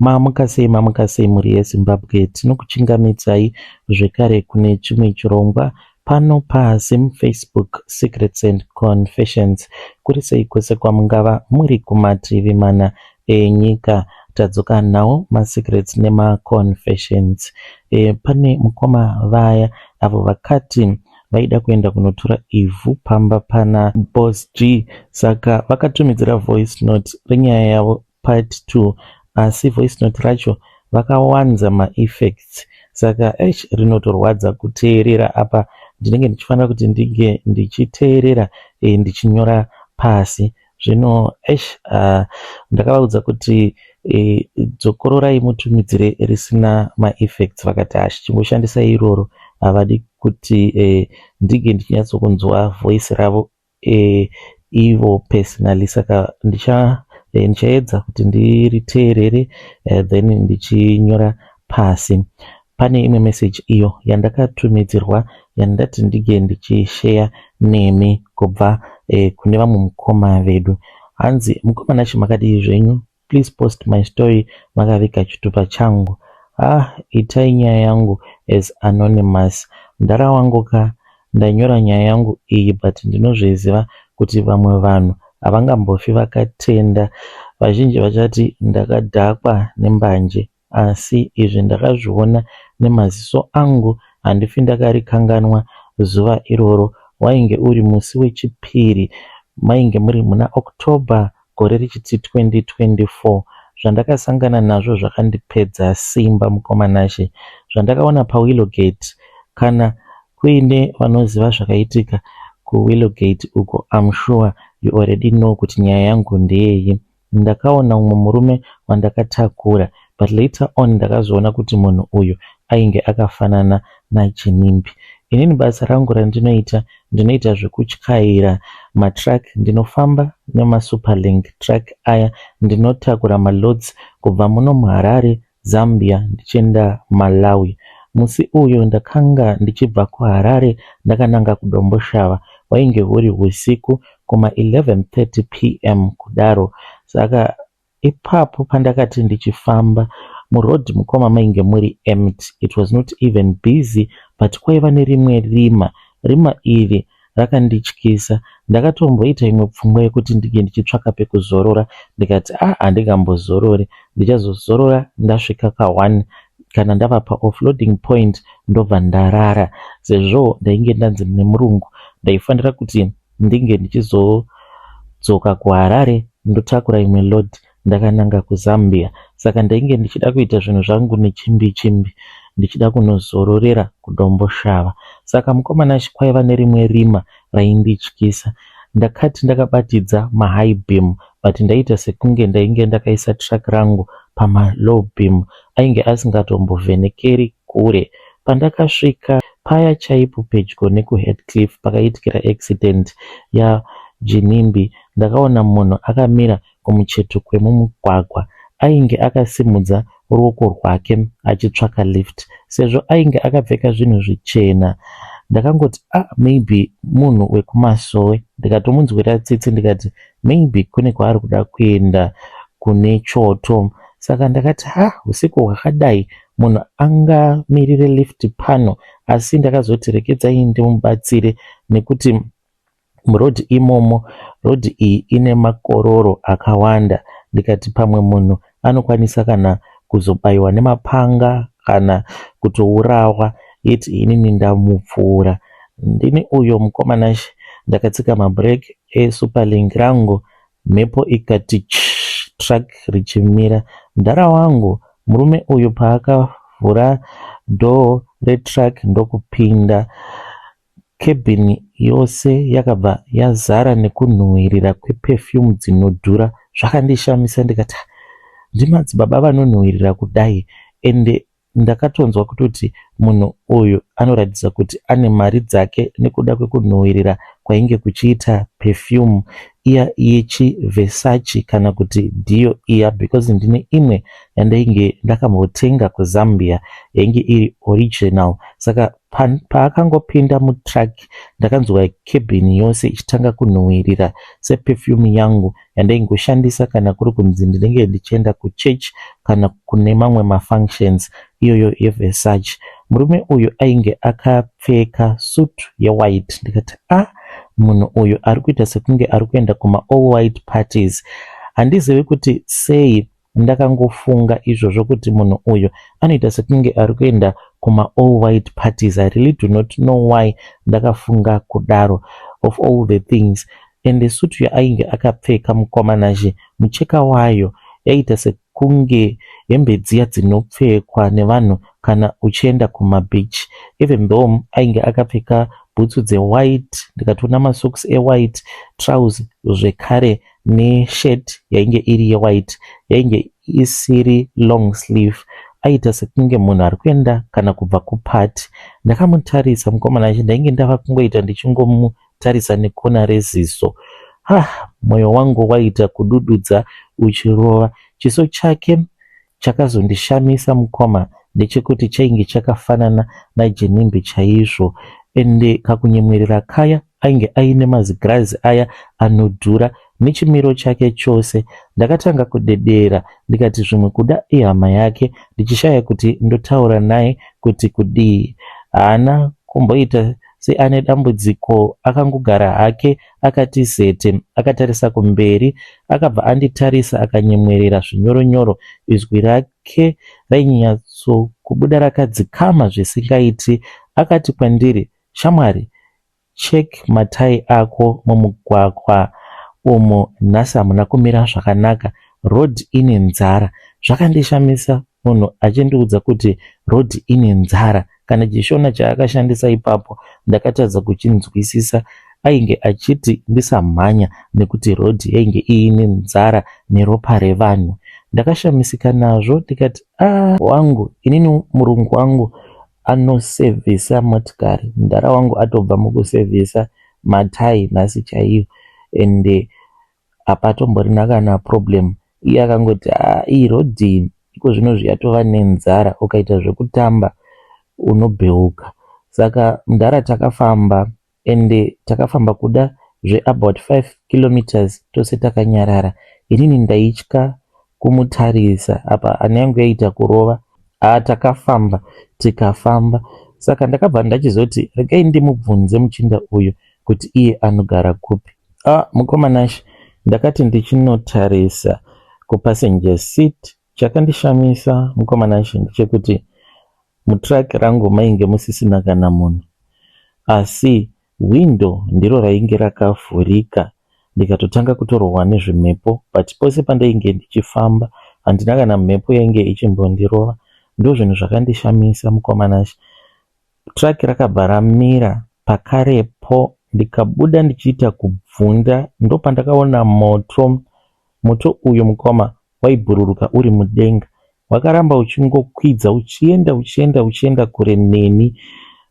Mamuka sei, mamuka sei mhuri yeZimbabwe. Tinokuchingamidzai zvekare kune chimwe chirongwa pano paZim Facebook Secrets and Confessions. Kuri sei kwese kwamungava muri kumativi mana enyika. Tadzoka nawo masecrets nemaconfessions. Pane mukoma vaya avo vakati vaida kuenda kunotora ivhu pamba pana Boss G, saka vakatumidzira voice note renyaya yavo part 2, asi voice note racho vakawanza maeffects, saka eish, rinotorwadza kuteerera. Apa ndinenge ndichifanira kuti ndinge ndichiteerera ndichinyora pasi. Zvino eish, ndakavaudza kuti dzokororai mutumidzire risina maeffects. Vakati hashi, chingoshandisai iroro. Havadi kuti ndinge ndichinyatsokunzwa voice ravo ivo personally, saka ndichaedza kuti ndiriteerere then ndichinyora pasi. Pane imwe message iyo yandakatumidzirwa yandati ndinge ndichisheya nemi kubva kune vamwe mukoma vedu. Hanzi, "Mukoma Nashe, makadii zvenyu? Please post my story makaviga chitupa changu. Ah, itai nyaya yangu as anonymous. Mudhara wangu ka, ndanyora nyaya yangu iyi, but ndinozviziva kuti vamwe vanhu havangambofi vakatenda. Vazhinji vachati ndakadhakwa nembanje, asi izvi ndakazviona nemaziso angu. Handifi ndakarikanganwa zuva iroro. Wainge uri musi weChipiri, mainge muri muna October, gore richiti 2024. Zvandakasangana nazvo zvakandipedza simba, mukoma Nashe. Zvandakaona paWillowgate, kana kuine vanoziva zvakaitika kuWillowgate uko, I'm sure you already know kuti nyaya yangu ndeyei. Ndakaona mumwe murume wandakatakura, but later on ndakazoona kuti munhu uyu ainge akafanana naGinimbi. Inini basa rangu randinoita, ndinoita zvekutyaira matruck. Ndinofamba nemasuperlink truck aya. Ndinotakura maloads kubva muno muHarare, Zambia, ndichienda Malawi. Musi uyu ndakanga ndichibva kuHarare ndakananga kuDomboshava. Hwainge huri usiku, kuma 11:30 p.m. kudaro. Saka ipapo pandakati ndichifamba muroad, mukoma, mainge muri empty. It was not even busy, but kwaiva nerimwe rima. Rima iri rakandityisa. Ndakatomboita imwe pfungwa yekuti ndinge ndichitsvaka pekuzorora, ndikati, 'A, ah, handingambozorori, ndichazozorora ndasvika ka1 kana ndava paoffloading point, ndobva ndarara,' sezvo ndainge ndanzi nemurungu ndaifanira kuti ndinge ndichizodzoka kuHarare ndotakura imwe load ndakananga kuZambia. Saka ndainge ndichida kuita zvinhu zvangu nechimbi chimbi, ndichida kunozororera kuDomboshava. Saka mukoma Nashe, kwaiva nerimwe rima raindityisa. Ndakati ndakabatidza mahigh beam, but ndaita sekunge ndainge ndakaisa truck rangu pamalow beam, ainge asingatombovhenekeri kure. Pandakasvika paya chaipo pedyo nekuHatcliffe pakaitikira accident yaGinimbi, ndakaona munhu akamira kumucheto kwemumugwagwa. Ainge akasimudza ruoko rwake achitsvaka lift. Sezvo ainge akapfeka zvinhu zvichena, ndakangoti, 'Ah, maybe munhu wekumasowe.' Ndikatomunzwira tsitsi, ndikati maybe kune kwaari kuda kuenda kune choto. Saka ndakati, 'Ha, usiku hwakadai munhu angamirire lift pano?' Asi ndakazoti regedzai ndimubatsire, nekuti muroad imomo, road iyi ine makororo akawanda. Ndikati pamwe munhu anokwanisa kana kuzobayiwa nemapanga kana kutourawa, yeti inini ndamupfuura. Ndini uyo, mukoma Nashe, ndakatsika mabhureki esuperlink rangu, mhepo ikati ch, truck richimira. Mudhara wangu, murume uyu paakavhura door retruck ndokupinda, cabin yose yakabva yazara nekunhuhwirira kweperfume dzinodhura. Zvakandishamisa, ndikati, 'Ndimadzibaba vanonhuhwirira kudai?' Ende ndakatonzwa kutoti munhu uyu anoratidza kuti ane mari dzake nekuda kwekunhuhwirira kwainge kuchiita perfume. iya yechiVersace kana kuti Dior iya because ndine imwe yandainge ndakambotenga kuZambia yainge iri original. Saka paakangopinda mutruck ndakanzwa cabin yose ichitanga kunhuhwirira seperfume yangu yandaingoshandisa kana kuri kunzi ndinenge ndichienda kuchurch kana kune mamwe mafunctions iyoyo yeVersace. Murume uyu ainge akapfeka suit yewhite ndikati ah munhu uyu ari kuita sekunge ari kuenda kuma all white parties. Handizivi kuti sei ndakangofunga izvozvo kuti munhu uyu anoita sekunge ari kuenda kuma all white parties. I really do not know why ndakafunga kudaro of all the things. Ende sutu yaainge akapfeka mukoma Nashe mucheka wayo yaiita sekunge hembe dziya dzinopfekwa nevanhu kana uchienda kumabeach. Even though ainge akapfeka bhutsu dzewhite ndikatoona masocks ewhite, trouser zvekare neshirt yainge iri yewhite yainge isiri long sleeve. Aiita sekunge munhu ari kuenda kana kubva kuparty. Ndakamutarisa mukoma Nashe ndainge ndava kungoita ndichingomutarisa nekona reziso. Ha mwoyo wangu waita kudududza uchirova. Chiso chake chakazondishamisa mukoma ndechekuti chainge chakafanana naJenimbi chaizvo. Ende kakunyemwerera kaya ainge aine mazigirazi aya anodhura nechimiro chake chose. Ndakatanga kudedera ndikati zvimwe kuda ihama yake ndichishaya kuti ndotaura naye kuti kudii. Haana kumboita seane dambudziko akangogara hake akati zete akatarisa kumberi. Akabva anditarisa akanyemwerera zvinyoronyoro. Izwi rake rainyatsokubuda rakadzikama zvisingaiti. Akati kwandiri shamwari check matai ako mumugwagwa umo nhasi hamuna kumira zvakanaka road ine nzara. Zvakandishamisa munhu achindiudza kuti road ine nzara. Kana chishona chaakashandisa ipapo ndakatadza kuchinzwisisa. Ainge achiti ndisamhanya nekuti road yainge iine nzara neropa revanhu. Ndakashamisika nazvo ndikati ah wangu inini murungu wangu anosevhisa motikari. Mudhara wangu atobva mukusevhisa matai nhasi chaiyo ende hapatomborina kana problem. Iye akangoti ah iyi road iko zvinozvi yatova nenzara ukaita zvekutamba unobheuka. Saka mudhara takafamba ende takafamba kuda zveabout 5 kilometers tose takanyarara. Inini ndaitya kumutarisa apa hana yangu yaiita kurova. Ah takafamba tikafamba saka ndakabva ndachizoti regai ndimubvunze muchinda uyu kuti iye anogara kupi. Ah mukoma Nashe ndakati ndichinotarisa kupassenger seat chakandishamisa mukoma Nashe ndechekuti mutruck rangu mainge musisina kana munhu asi hwindo ndiro rainge rakavhurika ndikatotanga kutorohwa nezvimhepo but pose pandainge ndichifamba handina kana mhepo yainge ichimbondirova. Ndozvinhu zvakandishamisa mukoma Nashe. Truck rakabva ramira pakarepo ndikabuda ndichiita kubvunda ndopandakaona moto. Moto uyu mukoma waibhururuka uri mudenga. Wakaramba uchingokwidza uchienda uchienda uchienda kure neni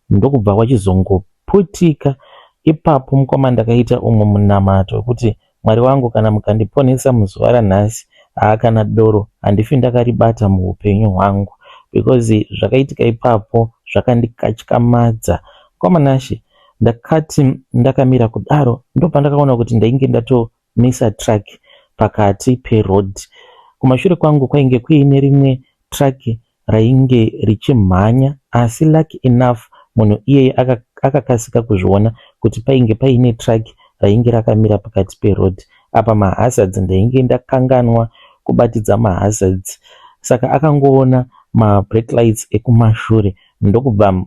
ndokubva wachizongoputika. Ipapo mukoma ndakaita umwe munamato wekuti Mwari wangu kana mukandiponesa muzuva ranhasi haa kana doro handifi ndakaribata muupenyu hwangu because zvakaitika ipapo zvakandikatyamadza. Mukoma Nashe ndakati ndakamira kudaro ndopandakaona kuti ndainge ndatomisa truck pakati peroad. Kumashure kwangu kwainge kuine rimwe truck rainge richimhanya asi lucky enough munhu iyeye akakasika kuzviona kuti painge paine truck rainge rakamira pakati peroad. Apa mahazards ndainge ndakanganwa kubatidza mahazards saka akangoona mabrake lights ekumashure ndokubva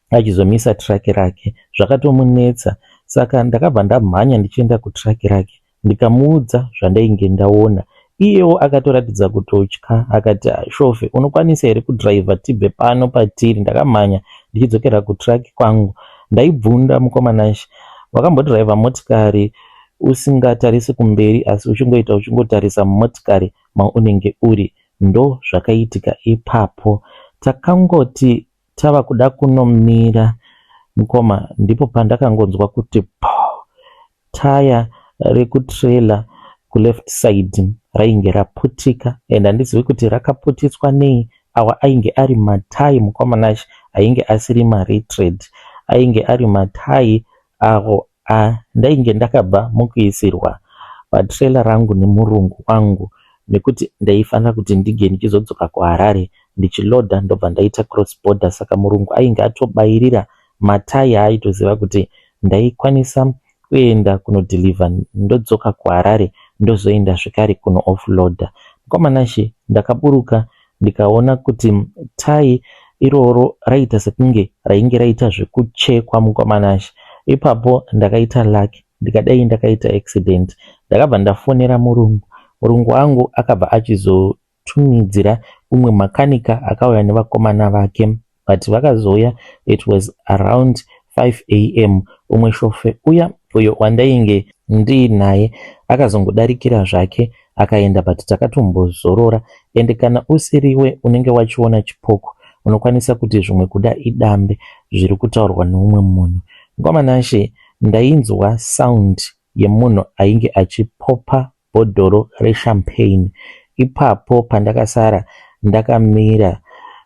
achizomisa truck rake. Zvakatomunetsa saka ndakabva ndamhanya ndichienda kutruck rake ndikamuudza zvandainge ndaona. Iyewo akatoratidza kutotya akati shofe unokwanisa here kudhiraivha tibve pano patiri. Ndakamhanya ndichidzokera kutruck kwangu. Ndaibvunda mukoma Nashe. Wakambodhiraivha motikari usingatarisi kumberi asi uchingoita uchingotarisa mumotikari maunenge uri. Ndo zvakaitika ipapo. Takangoti tava kuda kunomira mukoma ndipo pandakangonzwa kuti po taya Rekutrailer kuleft side rainge raputika and handizivi kuti rakaputitswa nei. Awa ainge ari matyre, mukoma Nashe, ainge asiri maretread, ainge ari matyre awo andainge ndakabva mukuisirwa patrailer rangu nemurungu wangu, nekuti ndaifanira kuti ndinge ndichizodzoka kuHarare ndichilodha, ndobva ndaita cross border. Saka murungu ainge atobayirira matyre aaitoziva kuti ndaikwanisa kuenda kunodeliver, ndodzoka kuHarare, ndozoenda zvekare kuno offloader. Mukoma Nashe, ndakaburuka ndikaona kuti tyre iroro raita sekunge rainge raita zvekuchekwa. Mukoma Nashe, ipapo ndakaita luck, ndikadai ndakaita accident. Ndakabva ndafonera murungu. Murungu wangu akabva achizotumidzira umwe makanika akauya nevakomana vake, but vakazouya it was around 5 a.m. Umwe shofe uya uyo wandainge ndiinaye akazongodarikira zvake akaenda, but takatombozorora. Ende kana usiriwe unenge wachiona chipoko, unokwanisa kuti zvimwe kuda idambe zviri kutaurwa neumwe munhu. Mukoma Nashe, ndainzwa sound yemunhu ainge achipopa bhodhoro rechampagne ipapo pandakasara ndakamira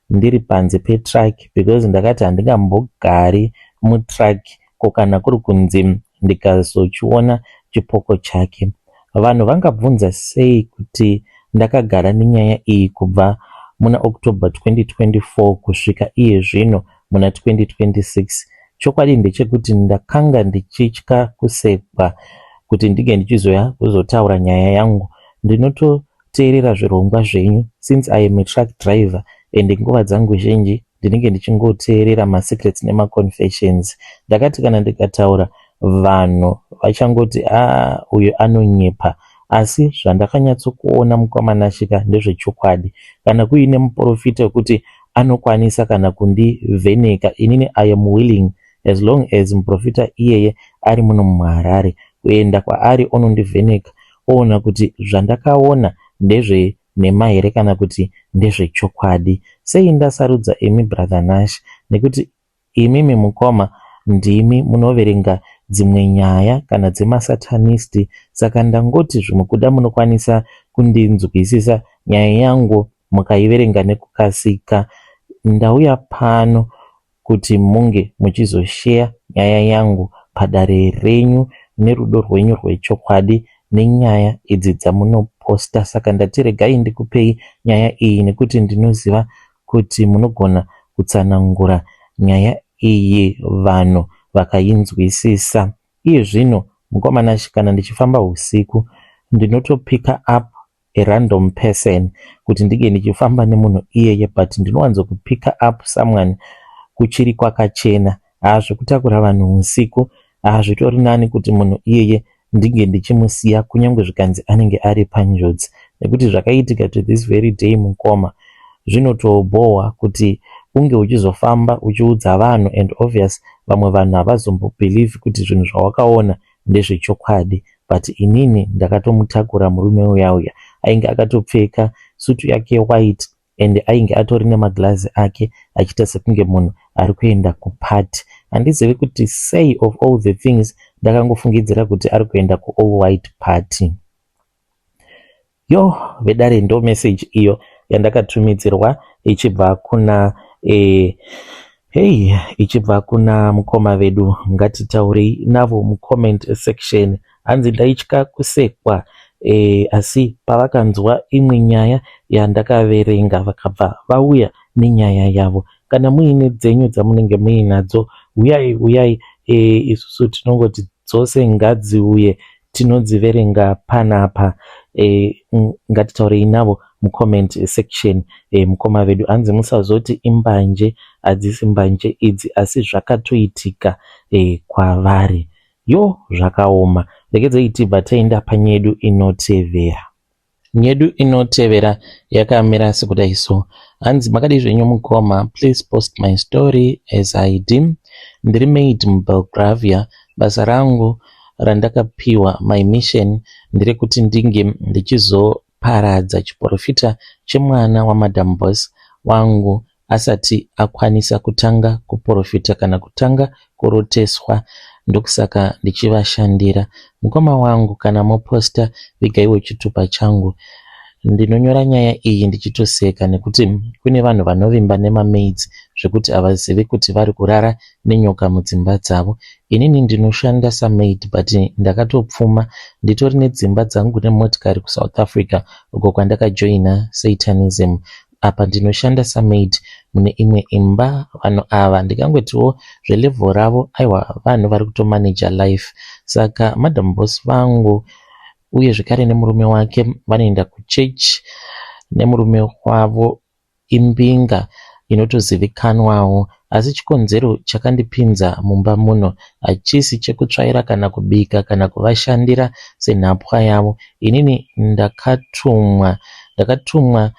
ndiri panze petruck, because ndakati handingambogari mutruck, ko kana kuri kunzi ndikazochiona chipoko chake. Vanhu vangabvunza sei kuti ndakagara nenyaya iyi kubva muna October 2024 kusvika iye zvino muna 2026? Chokwadi ndechekuti ndakanga ndichitya kusekwa kuti ndinge ndichizoya kuzotaura nyaya yangu. Ndinototeerera zvirongwa zvenyu since I am a truck driver, and nguva dzangu zhinji ndinenge ndichingoteerera masecrets nemaconfessions. Ndakati kana ndikataura, vanhu vachangoti, "A, uyu anonyepa." Asi zvandakanyatsokuona, mukoma Nashe ka, ndezvechokwadi. Kana kuine muprofita wekuti anokwanisa kana kundivheneka inini, I am willing, as long as muprofita iyeye ari muno muHarare, kuenda kwaari onondivheneka, oona kuti zvandakaona ndezvenhema here kana kuti ndezvechokwadi. Sei ndasarudza imi, Brother Nash? Nekuti imimi, mukoma, ndimi munoverenga dzimwe nyaya kana dzemasatanist, saka ndangoti zvimwe kuda munokwanisa kundinzwisisa nyaya yangu mukaiverenga nekukasika. Ndauya pano kuti munge muchizosheya nyaya yangu padare renyu nerudo rwenyu rwechokwadi nenyaya idzi dzamunoposta. Saka ndati regai ndikupei nyaya iyi, nekuti ndinoziva kuti munogona kutsanangura nyaya iyi vanhu vakainzwisisa. Iye zvino, mukoma Nashe, kana ndichifamba usiku, ndinotopicka up a random person kuti ndinge ndichifamba nemunhu iyeye, but ndinowanzokupicka up someone kuchiri kwakachena. Haazvekutakura vanhu usiku, hazvitori nani kuti munhu iyeye ndinge ndichimusiya, kunyange zvikanzi anenge ari panjodzi, nekuti zvakaitika to this very day, mukoma, zvinotobhowa kuti unge uchizofamba uchiudza vanhu, and obvious vamwe vanhu havazombobelieve kuti zvinhu zvawakaona ndezvechokwadi. But inini ndakatomutakura murume uya uya, ainge akatopfeka sutu yake white and ainge atori nemaglazi ake, achiita sekunge munhu ari kuenda kupati. Handizivi kuti sei, of all the things, ndakangofungidzira kuti ari kuenda kuall white party. Yo, vedare, ndo message iyo yandakatumidzirwa ichibva kuna hei, ichibva kuna mukoma vedu. Ngatitaurei navo mucomment section. Hanzi ndaitya kusekwa, asi pavakanzwa imwe nyaya yandakaverenga, vakabva vauya nenyaya yavo. Kana muine dzenyu dzamunenge muinadzo, uyai, uyai. Isusu tinongoti dzose ngadziuye, tinodziverenga panapa. Ngatitaurei navo mucomment section. Mukoma vedu, hanzi musazoti imbanje, hadzisi mbanje idzi, asi zvakatoitika kwavari. Yo, zvakaoma. Regedzei tibva taenda panyedu inotevera. Nyedu inotevera yakamira sekudai so. Hanzi, "Makadii zvenyu mukoma? Please post my story as ID. Ndiri maid muBelgravia. Basa rangu randakapiwa, my mission, nderekuti ndinge ndichizoparadza chiprofita chemwana waMadam Boss wangu." asati akwanisa kutanga kuporofita kana kutanga kuroteswa ndokusaka ndichivashandira. Mukoma wangu kana moposta vigaiwo chitupa changu. Ndinonyora nyaya iyi ndichitoseka nekuti kune vanhu vanovimba nemamaids zvekuti havazivi kuti vari kurara nenyoka mudzimba dzavo. Inini ndinoshanda samaid but ndakatopfuma nditori nedzimba dzangu nemotikari kuSouth Africa uko kwandakajoina Satanism. Apa ndinoshanda samaid mune imwe imba. Vanhu ava ndingangotiwo zvelevel ravo aiwa vanhu vari kutomanager life. Saka madam boss vangu uye zvekare nemurume wake vanoenda kuchurch nemurume wavo imbinga inotozivikanwawo. Asi chikonzero chakandipinza mumba muno hachisi chekutsvaira kana kubika kana kuvashandira senhapwa yavo. Inini ndakatumwa ndakatumwa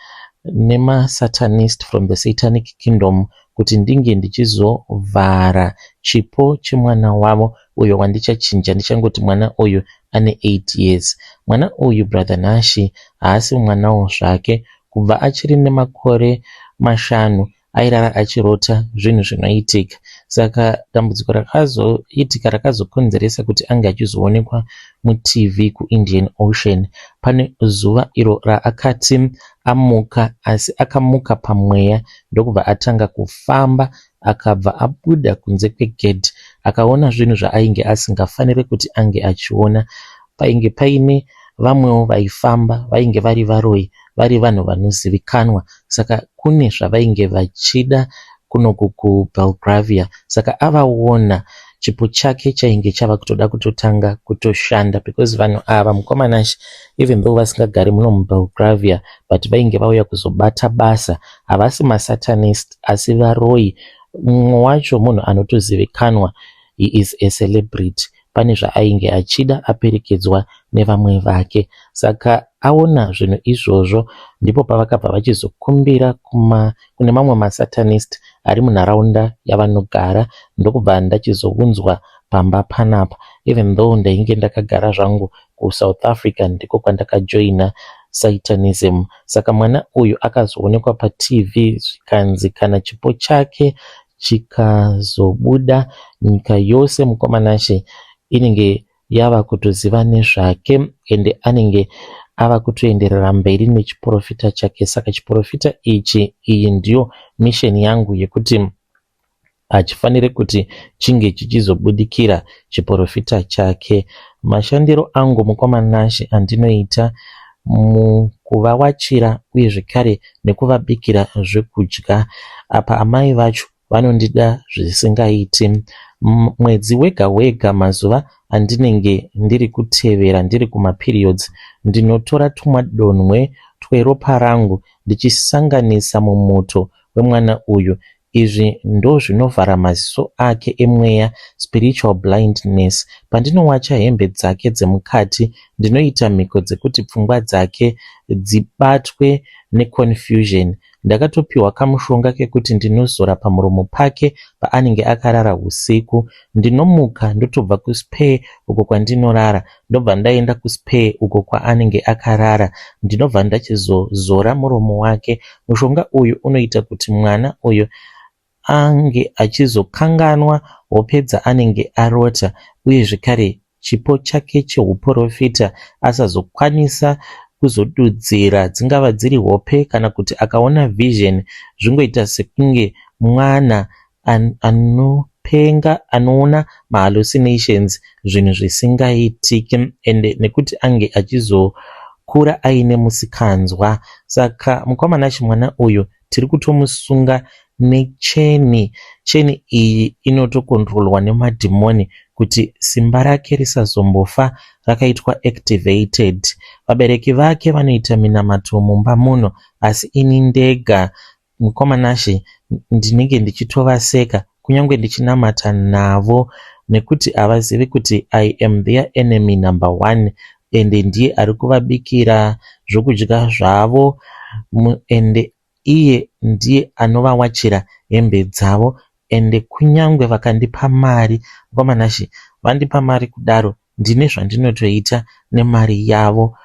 nemasatanist from the satanic kingdom kuti ndinge ndichizovhara chipo chemwana wavo uyo wandichachinja ndichangoti mwana uyu ane 8 years. Mwana uyu brother Nashy haasi mwanawo zvake kubva achiri nemakore mashanu airara achirota zvinhu zvinoitika. Saka dambudziko rakazoitika rakazokonzeresa kuti ange achizoonekwa muTV kuIndian Ocean. Pane zuva iro raakati amuka asi akamuka pamweya ndokubva atanga kufamba akabva abuda kunze kwegedhi akaona zvinhu zvaainge asingafaniri kuti ange achiona. Painge paine vamwewo vaifamba vainge vari varoyi vari vanhu vanozivikanwa saka kune zvavainge vachida kunoku kuBelgravia saka avaona chipo chake chainge chava kutoda kutotanga kutoshanda because vanhu ava mukoma Nashe even though vasingagari muno muBelgravia but vainge vauya kuzobata basa havasi masatanist asi varoyi mumwe wacho munhu anotozivikanwa he is a celebrity pane zvaainge achida aperekedzwa nevamwe vake saka aona zvinhu izvozvo ndipo pavakabva vachizokumbira kune mamwe masatanist ari munharaunda yavanogara ndokubva ndachizounzwa pamba panapa even though ndainge ndakagara zvangu kuSouth Africa ndiko kwandakajoina satanism saka mwana uyu akazoonekwa paTV zvikanzi kana chipo chake chikazobuda nyika yose mukoma Nashe inenge yava kutoziva nezvake ende anenge ava kutoenderera mberi nechiprofita chake saka chiprofita ichi iyi ndiyo mission yangu yekuti hachifaniri kuti chinge chichizobudikira chiprofita chake mashandiro angu mukoma Nashe andinoita mukuvawachira uye zvekare nekuvabikira zvekudya apa amai vacho vanondida zvisingaiti mwedzi wega wega mazuva andinenge ndiri kutevera ndiri kumaperiods ndinotora tumadonhwe tweropa rangu ndichisanganisa mumuto wemwana uyu izvi ndozvinovhara maziso ake emweya spiritual blindness pandinowacha hembe dzake dzemukati ndinoita mhiko dzekuti pfungwa dzake dzibatwe neconfusion ndakatopiwa kamushonga kekuti ndinozora pamuromo pake paanenge akarara usiku ndinomuka ndotobva kuspare uko kwandinorara ndobva ndaenda kuspare uko kwaanenge akarara ndinobva ndachizozora muromo wake mushonga uyu unoita kuti mwana uyu ange achizokanganwa hope dzaanenge arota uye zvekare chipo chake cheuprofita asazokwanisa kuzodudzira dzingava dziri hope kana kuti akaona vision zvingoita sekunge mwana anopenga anoona mahallucinations zvinhu zvisingaitiki ende nekuti ange achizokura aine musikanzwa saka mukoma Nashe mwana uyu tiri kutomusunga necheni cheni iyi inotokontrolwa nemadhimoni kuti simba rake risazombofa rakaitwa activated vabereki vake vanoita minamato mumba muno asi ini ndega mukoma Nashe ndinenge ndichitovaseka kunyange ndichinamata navo nekuti havazivi kuti I am their enemy number one ende ndiye ari kuvabikira zvokudya zvavo ende iye ndiye anovawachira hembe dzavo ende kunyange vakandipa mari mukoma Nashe vandipa mari kudaro ndine zvandinotoita nemari yavo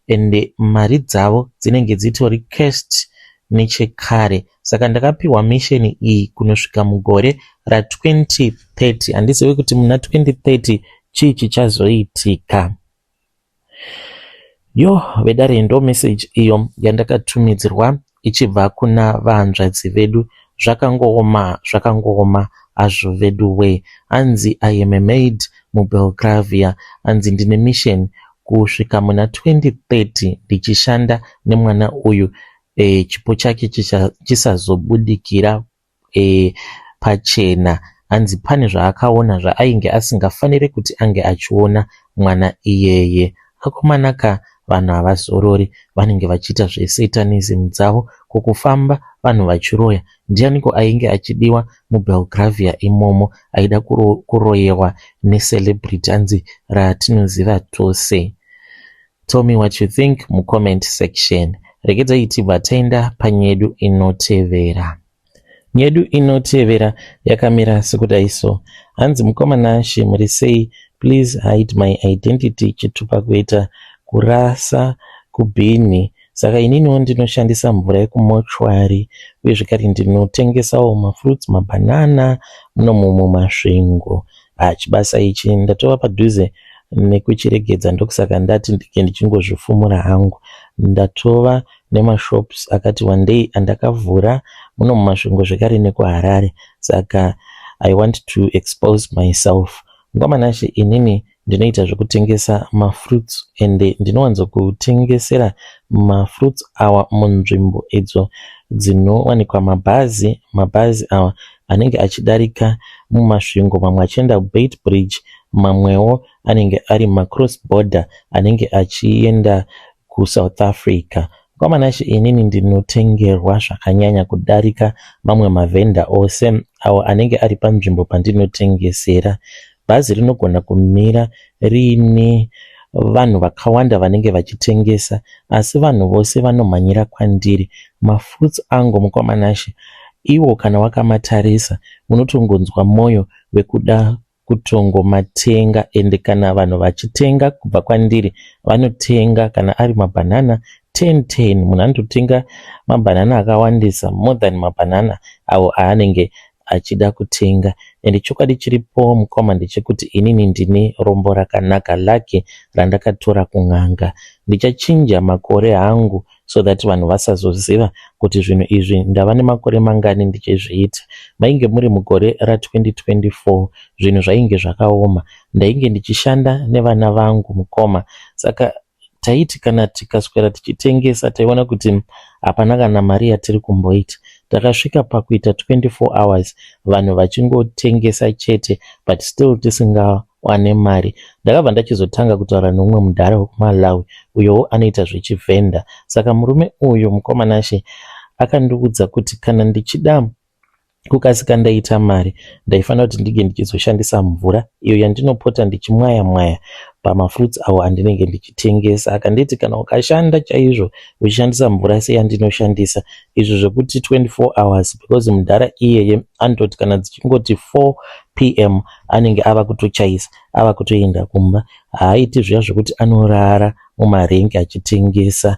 ende mari dzavo dzinenge dzitori cursed. nechekare. Saka ndakapiwa mission iyi kunosvika mugore ra 2030. Handizive kuti muna 2030 chii chichazoitika. Yo vedare ndo message iyo yandakatumidzirwa ichibva kuna vahanzvadzi vedu. Zvakangooma, zvakangooma hazvo veduwe. Hanzi I am a maid muBelgravia. Hanzi ndine mission kusvika muna 2030 ndichishanda nemwana uyu chipo chake chisazobudikira pachena. Hanzi pane zvaakaona zvaainge asingafaniri kuti ange achiona mwana iyeye. Akomana ka, vanhu havazorori, vanenge vachiita zvesatanism dzavo, ko kufamba vanhu vachiroya. Ndianiko ainge achidiwa muBelgravia imomo aida kuroyewa necelebrity hanzi ratinoziva tose? Tell me what you think mucomment section. Regedzai tibva taenda panyedu inotevera. Nyedu inotevera yakamira sekudai so. Hanzi mukoma Nashe muri sei? Please hide my identity chitupa kuita kurasa kubhini. Saka ininiwo ndinoshandisa mvura yekumochwari uye zvekare ndinotengesawo mafruits, mabanana munomu muMasvingo. Chibasa ichi ndatova padhuze nekuchiregedza ndokusaka ndati ndinge ndichingozvifumura hangu. Ndatova nemashops akati wandei andakavhura muno muMasvingo zvekare nekuHarare. Saka I want to expose myself. Mukoma Nashe inini ndinoita zvekutengesa mafruits ende ndinowanzokutengesera mafruits awa munzvimbo idzo dzinowanikwa mabhazi. Mabhazi awa anenge achidarika muMasvingo, mamwe achienda kuBeitbridge, mamwewo anenge ari macross border anenge achienda kuSouth Africa. Mukoma Nashe inini ndinotengerwa zvakanyanya kudarika mamwe mavhenda ose awo anenge ari panzvimbo pandinotengesera. Bhazi rinogona kumira riine vanhu vakawanda vanenge vachitengesa asi vanhu vose vanomhanyira kwandiri. Mafruits angu mukoma Nashe iwo kana wakamatarisa unotongonzwa mwoyo wekuda kutongomatenga ende kana vanhu vachitenga kubva kwandiri vanotenga kana ari mabhanana 10 10 munhu anototenga mabhanana akawandisa more than mabhanana awo aanenge achida kutenga. Ende chokwadi chiripo mukoma ndechekuti inini ndine rombo rakanaka lucky randakatora kun'anga. Ndichachinja makore hangu so that vanhu vasazoziva kuti zvinhu izvi ndava nemakore mangani ndichizviita. Mainge muri mugore ra2024 zvinhu zvainge zvakaoma. Ndainge ndichishanda nevana vangu mukoma. Saka taiti kana tikaswera tichitengesa taiona kuti hapana kana mari yatiri kumboita. Takasvika pakuita 24 hours vanhu vachingotengesa chete but still tisingawane mari. Ndakabva ndachizotanga kutaura neumwe mudhara wekuMalawi uyowo anoita zvechivhenda. Saka murume uyu mukoma Nashe akandiudza kuti kana ndichida kukasika ndaita mari ndaifanira kuti ndinge ndichizoshandisa mvura iyo yandinopota ndichimwaya mwaya pamafruits awo andinenge ndichitengesa. Akanditi kana ukashanda chaizvo uchishandisa mvura seyandinoshandisa izvo zvekuti 24 hours because mudhara iyeye anototi kana dzichingoti 4 pm anenge ava kutochaisa ava kutoenda kumba. Haaiti zviya zvekuti anorara mumarengi achitengesa.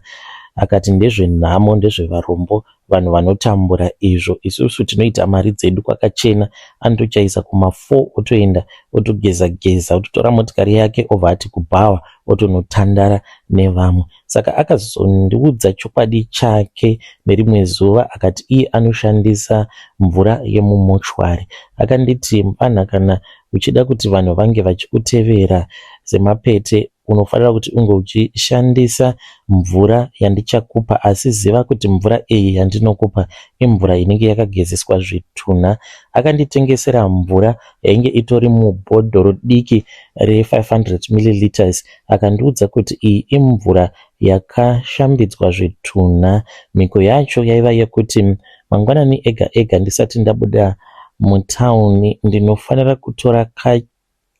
Akati ndezvenhamo ndezvevarombo vanhu vanotambura izvo isusu tinoita mari dzedu kwakachena. Anotochaisa kuma4 otoenda otogeza geza ototora motikari yake obva ati kubhawa otonotandara nevamwe. Saka akazondiudza chokwadi chake nerimwe zuva akati iye anoshandisa mvura yemumochwari. Akanditi mupfanha kana uchida kuti vanhu vange vachikutevera semapete unofanira kuti unge uchishandisa mvura yandichakupa asi ziva kuti mvura iyi yandinokupa imvura inenge yakagezeswa zvitunha. Akanditengesera mvura yainge itori mubhodhoro diki re500 millilitres. Akandiudza kuti iyi imvura yakashambidzwa zvitunha. Mhiko yacho yaiva yekuti mangwanani ega ega ndisati ndabuda mutauni ndinofanira kutora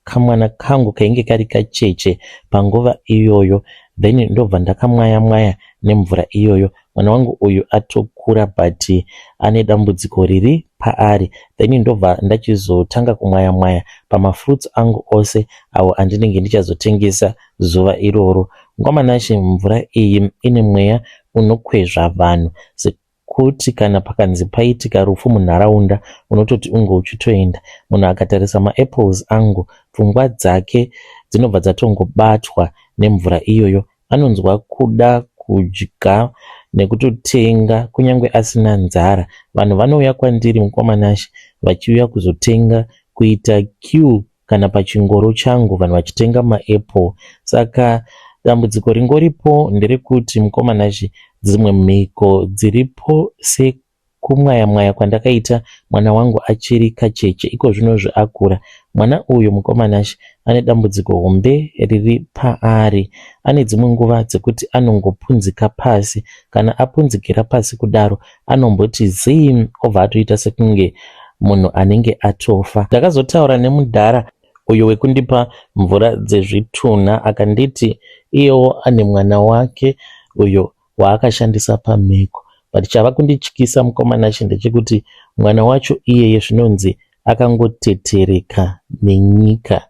kamwana kangu kainge kari kacheche panguva iyoyo then ndobva ndakamwaya mwaya nemvura iyoyo. Mwana wangu uyu atokura but ane dambudziko riri paari then ndobva ndachizotanga kumwaya mwaya pamafruits angu ose awo andinenge ndichazotengesa zuva iroro. Mukoma Nashe mvura iyi ine mweya unokwezva vanhu. Zvekuti kana pakanzi paitika rufu munharaunda unototi unge uchitoenda. Munhu akatarisa maapples angu pfungwa dzake dzinobva dzatongobatwa nemvura iyoyo. Anonzwa kuda kudya nekutotenga kunyange asina nzara. Vanhu vanouya kwandiri mukoma Nashe vachiuya kuzotenga kuita queue kana pachingoro changu vanhu vachitenga maapple. Saka dambudziko ringoripo nderekuti mukoma Nashe dzimwe mhiko dziripo sekumwaya mwaya kwandakaita mwana wangu achiri kacheche ikozvinozvi akura. Mwana uyu mukoma Nashe ane dambudziko hombe riri paari. Ane dzimwe nguva dzekuti anongopunzika pasi. Kana apunzikira pasi kudaro anomboti zii obva atoita sekunge munhu anenge atofa. Ndakazotaura nemudhara uyo wekundipa mvura dzezvitunha akanditi iyewo ane mwana wake uyo waakashandisa pamhiko but chava kundityisa mukoma Nashe ndechekuti mwana wacho iyeye zvinonzi akangotetereka nenyika.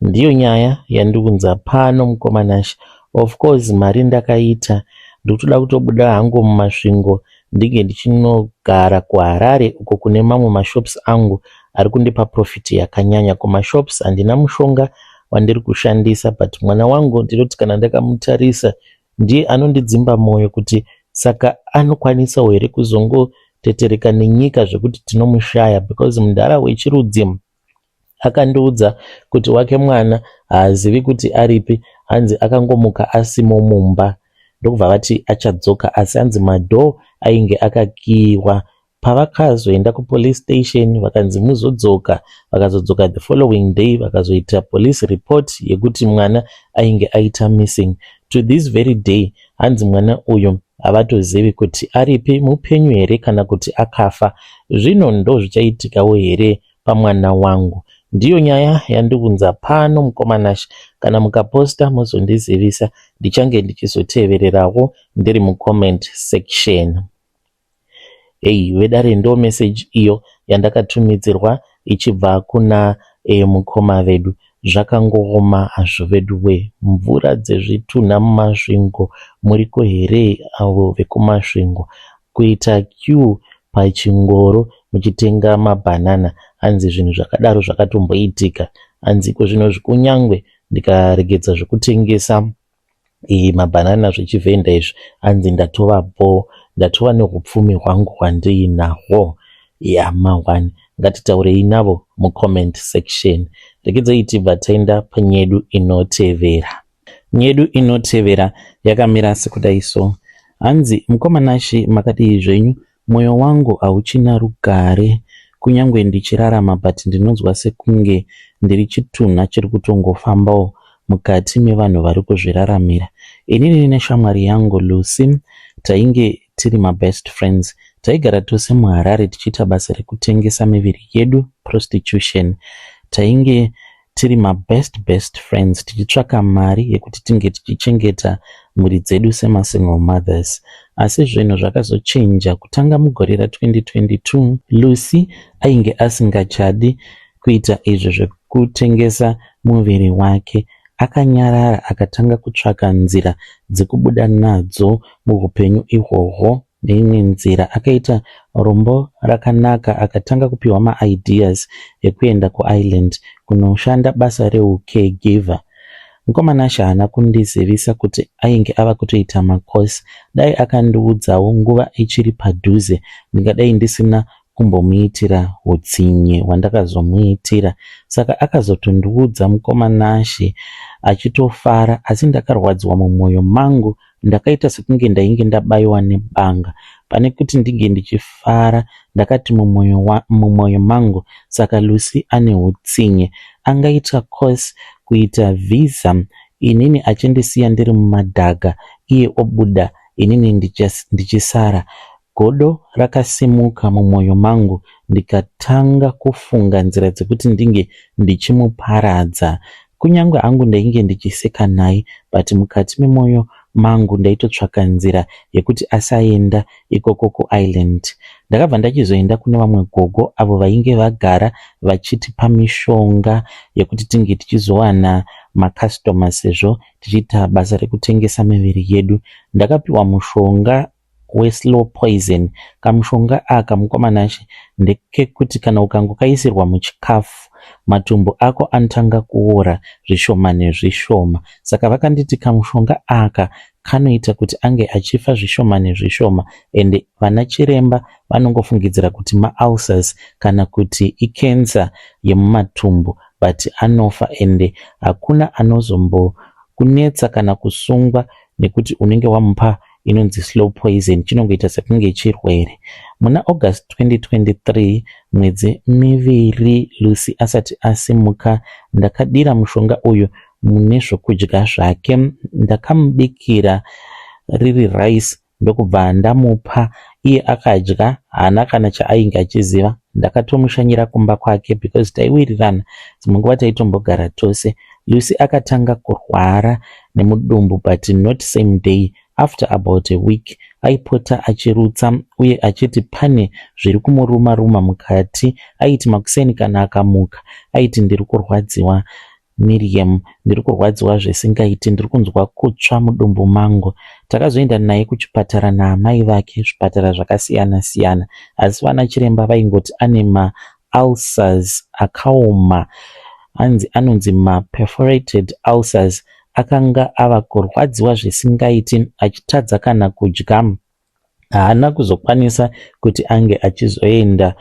Ndiyo nyaya yandiunza pano mukoma Nashe. Of course mari ndakaita ndikutoda kutobuda hangu muMasvingo ndinge ndichinogara kuHarare uko kune mamwe mashops angu ari kundipa profit yakanyanya. Kumashops handina mushonga wandiri kushandisa but mwana wangu ndinoti kana ndakamutarisa ndiye anondidzimba mwoyo kuti saka anokwanisawo here kuzongotetereka nenyika zvekuti tinomushaya because mudhara wechirudzi akandiudza kuti wake mwana haazivi kuti aripi hanzi akangomuka asimo mumba ndokubva vati achadzoka asi hanzi madoor ainge akakiyiwa. Pavakazoenda kupolice station vakanzi muzodzoka vakazodzoka the following day vakazoita police report yekuti mwana ainge aita missing. To this very day hanzi mwana uyu havatozivi kuti aripi mupenyu here kana kuti akafa. Zvino ndozvichaitikawo here pamwana wangu? Ndiyo nyaya yandiunza pano mukoma Nashe. Kana mukaposta mozondizivisa ndichange ndichizotevererawo ndiri mucomment section. Hey, vedare ndo message iyo yandakatumidzirwa ichibva kuna mukoma vedu. Zvakangooma hazvo veduwe. Mvura dzezvitunha muMasvingo muriko here avo vekuMasvingo? Kuita queue pachingoro muchitenga mabhanana hanzi zvinhu zvakadaro zvakatomboitika. Hanzi iko zvinozvi kunyangwe ndikaregedza zvekutengesa mabhanana zvechivhenda izvi hanzi ndatova bho ndatova neupfumi hwangu hwandiinahwo. Yamahwani ngatitaurei navo mucomment section. Regedzai tibva taenda panyedu inotevera. Nyedu inotevera yakamira sekudai so. Hanzi mukoma Nashe makadii zvenyu? Mwoyo wangu hauchina rugare kunyangwe ndichirarama but ndinonzwa sekunge ndiri chitunha chiri kutongofambawo mukati mevanhu vari kuzviraramira. Inini neshamwari yangu Lucy tainge tiri mabest friends. Taigara tose muHarare tichiita basa rekutengesa miviri yedu prostitution. Tainge tiri mabest best friends tichitsvaka mari yekuti tinge tichichengeta mhuri dzedu semasingle mothers. Asi zvinhu zvakazochinja kutanga mugore ra2022. Lucy ainge asingachadi kuita izvi zvekutengesa muviri wake. Akanyarara akatanga kutsvaka nzira dzekubuda nadzo muupenyu ihwohwo. Neimwe nzira akaita rombo rakanaka akatanga kupiwa maideas ekuenda kuIreland kunoshanda basa reucaregiver. Mukoma Nashe haana kundizivisa kuti ainge ava kutoita makosi. Dai akandiudzawo nguva ichiri padhuze ndingadai ndisina kumbomuitira utsinye hwandakazomuitira. Saka akazotondiudza mukoma Nashe achitofara asi ndakarwadziwa mumwoyo mangu ndakaita sekunge ndainge ndabayiwa nebanga. Pane kuti ndinge ndichifara ndakati mumwoyo mangu saka Lucy ane utsinye. Angaita course kuita visa inini achindisiya ndiri mumadhaga iye obuda inini ndichisara. Godo rakasimuka mumwoyo mangu ndikatanga kufunga nzira dzekuti ndinge ndichimuparadza. Kunyange hangu ndainge ndichiseka naye but mukati memwoyo mangu ndaitotsvaka nzira yekuti asaenda ikoko kuIreland. Ndakabva ndachizoenda kune vamwe gogo avo vainge vagara vachitipa mishonga yekuti tinge tichizowana makasitoma sezvo tichiita basa rekutengesa miviri yedu. Ndakapiwa mushonga weslow poison. Kamushonga aka mukoma Nashe ndekekuti kana ukangokaisirwa muchikafu matumbu ako anotanga kuora zvishoma nezvishoma. Saka vakanditi kamushonga aka kanoita kuti ange achifa zvishoma nezvishoma ende vana chiremba vanongofungidzira kuti maulcers kana kuti icancer yemumatumbu but anofa ende hakuna anozombokunetsa kana kusungwa nekuti unenge wamupa inonzi slow poison chinongoita sekunge chirwere. Muna August 2023 mwedzi miviri Lucy asati asimuka ndakadira mushonga uyu mune zvokudya zvake. Ndakamubikira riri rice ndokubva ndamupa iye akadya haana kana chaainge achiziva. Ndakatomushanyira kumba kwake because taiwirirana dzimwe nguva taitombogara tose. Lucy akatanga kurwara nemudumbu but not same day after about a week aipota achirutsa uye achiti pane zviri kumuruma ruma mukati. Aiti makuseni kana akamuka aiti ndiri kurwadziwa Miriam ndiri kurwadziwa zvisingaiti ndiri kunzwa kutsva mudumbu mangu. Takazoenda naye kuchipatara naamai vake zvipatara zvakasiyana siyana asi vana chiremba vaingoti ane maulcers akaoma hanzi anonzi maperforated ulcers akanga ava kurwadziwa zvisingaiti achitadza kana kudya. Haana kuzokwanisa kuti ange achizoenda